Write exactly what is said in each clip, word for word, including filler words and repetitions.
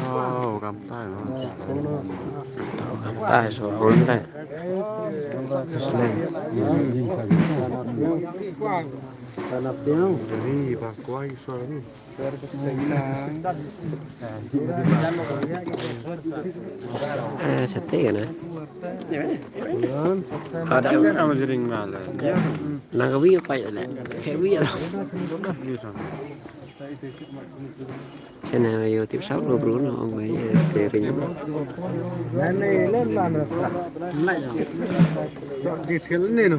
Oh, kam tai, kam tai, so, on tai. Selain. Ri, bang, kuai, suara ni. Eh, sate kan, eh? Ada. Ada jering malah. Nang kawi apa ya, le? Kawi ya. Sene yo tip sap lo bro, no, ong mai, eh, kering. Di sel ni, no.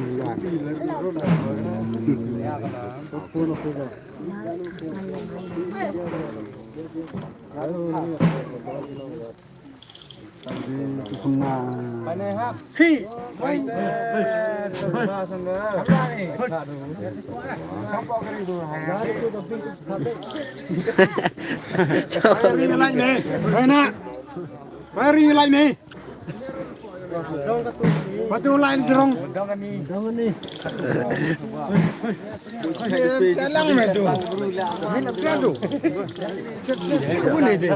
Why are you like me? Patu lain terong. Salang me tu. Minat satu. Sep sep sep pun itu.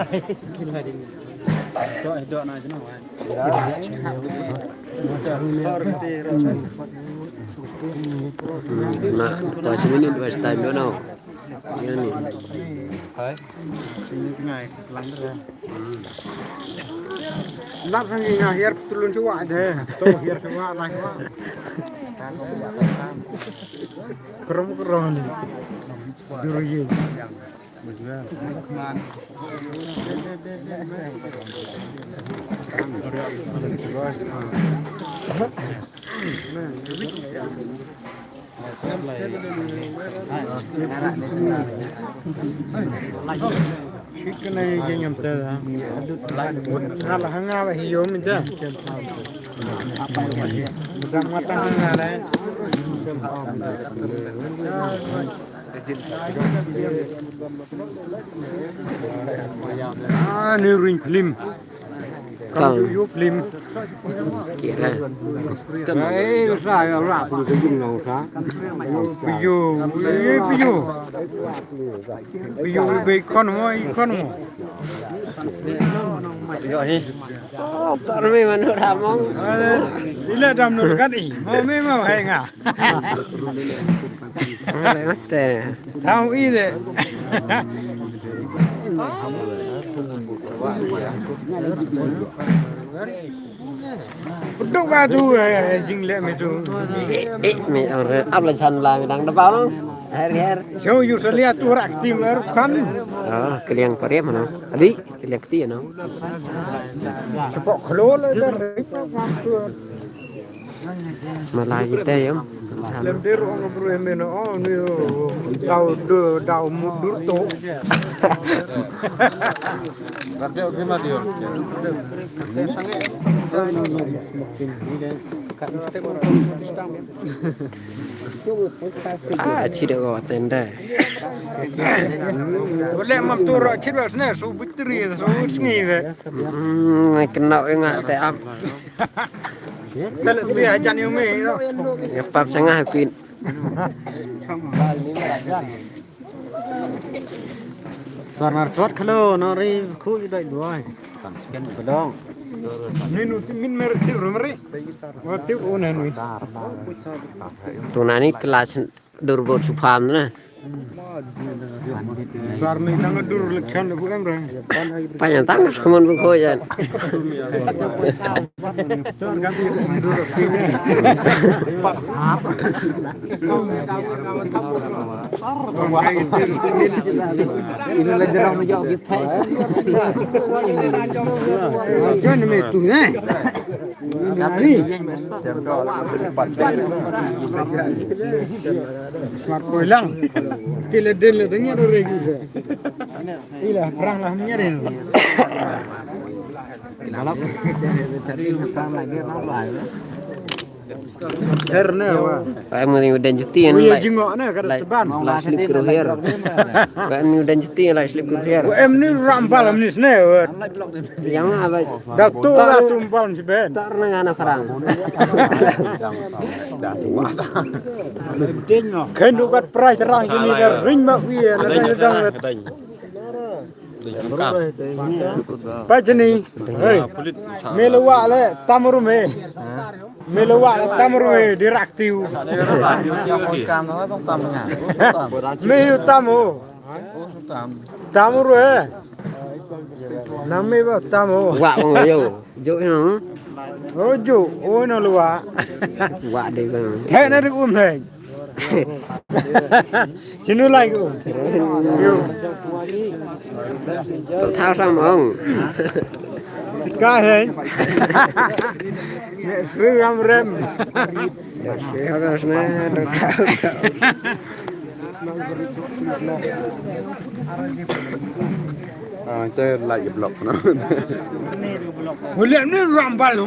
Nah, tu sini ni dua setengah no. Ïa ni. Hai. Sini tengah, lang dah. Lap sang ngi nga hiar tulun shuwa de. To hiar shuwa, lai shuwa. Kerom kerom ni. Duru ye. Shit, kane ye ngam te da. Hala hanga ba hi yom te. Mata mata hanga le. Ah, ni ring film. Come to you, film. Kira. Eh, sa ya ra pun ke jing nau sa. Piyu, eh, piyu. Piyu be kon mo, i kon mo. Yo hi. Oh, kar me manu ramong. Ila dam nur kan i. Mo me mo hai nga. Te. Tau i de. Bedok ka tu, eh, jingleh me tu. Eh, eh, me ang re, ap la chan la me dang da pau no. Her, her. So, you salia tu rak ti mer kan. Ah, keliang pare mana? Adi, keliang ti no. Sepok khlo le da re. Malai kita ya. Lem der ong bru em no, oh, ni, oh, dau, dau, dau mudur to. Ah, chida ko tenda. Boleh mam tu ro chida sne, so bitri, so sngi. Hmm, kena ingat te am. Tele bi hajan yu me. Ya pap sengah kuin. Suar mar suat khalo, no ri khu i doi duai. Bedong. Ni nu ti min mer ti ru meri. Wa ti u ne nu. Tu nani kelas dur bot supam na. Pynïatang sha mon bu khuid jan. Smart boy lang. Ti la dei la dei ngi ruh regi. Ila prang lah ngi rin. Her ne wa. Em ngi udan juti en. Wi lai. Jingok ne ka lai, teban. Lai slip kru her. Em ngi udan juti lai slip kru her. Em ni rambal em ni sne. Yang apa? Dak tu lah tumpal si ben. Tak renang anak perang. Kan dukat price rang kini dah ring bak wi ya nak dang. Pajani. Hey. Melu wa le tamuru me. Melu wa le tamuru me dirak tiu. Meyu tamu. Tamu ruh eh. Nami ba tamu. Wa bang yo. Jo no. Oh jo. Oh no luwa. Wa de bang. He na de um he. Sinu lai ko. Yo. Thao sam ong. Sika he. Ne sri ram rem. Ya sri ha ka sna. Ah, te like block no. Boleh ni rambal.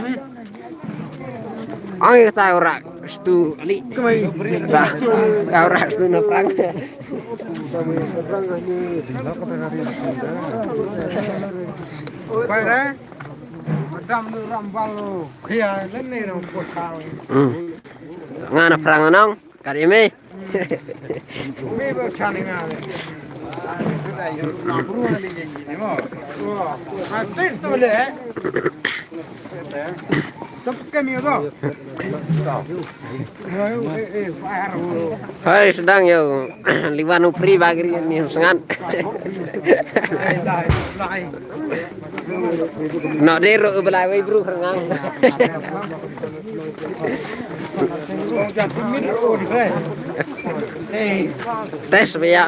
Ang kita ora stu li. Dah, dah ora stu na prang. Pai re. Madam ni rambal lo. Kya ni ni rong kota. Hmm. Ngana prang nong. Kari me. Hai, sedang yo. Liwan upri bagri ni sengat. Nok dei ruh u belai wei bru krengang. Test biya.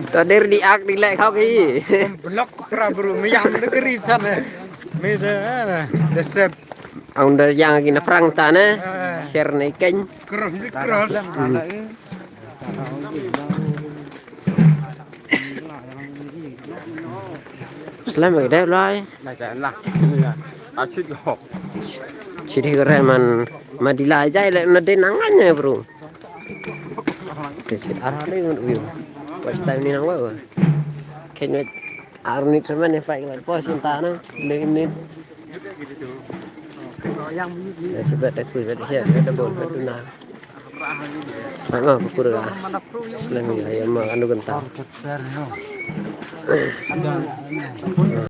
Tader di ak di lek kau ki. Blok pra bru miyam de keri sana. Me de de set. Aunda yang ki na prang ta ne. Her ne ken. Cross di cross. Slem ai dai lai. Lai dai lah. Achit ho. Chit hi re man madila jai le na de nanganya bro. Te chit ara le ngun uyu. First time ni nang wa. Ken me arni tremen ne pai ngai pos ta na. Le ni. Ya sebet aku bet ya bet bol bet na. Ano, bukur ka. Seleng ya, ya, ma, anu, genta.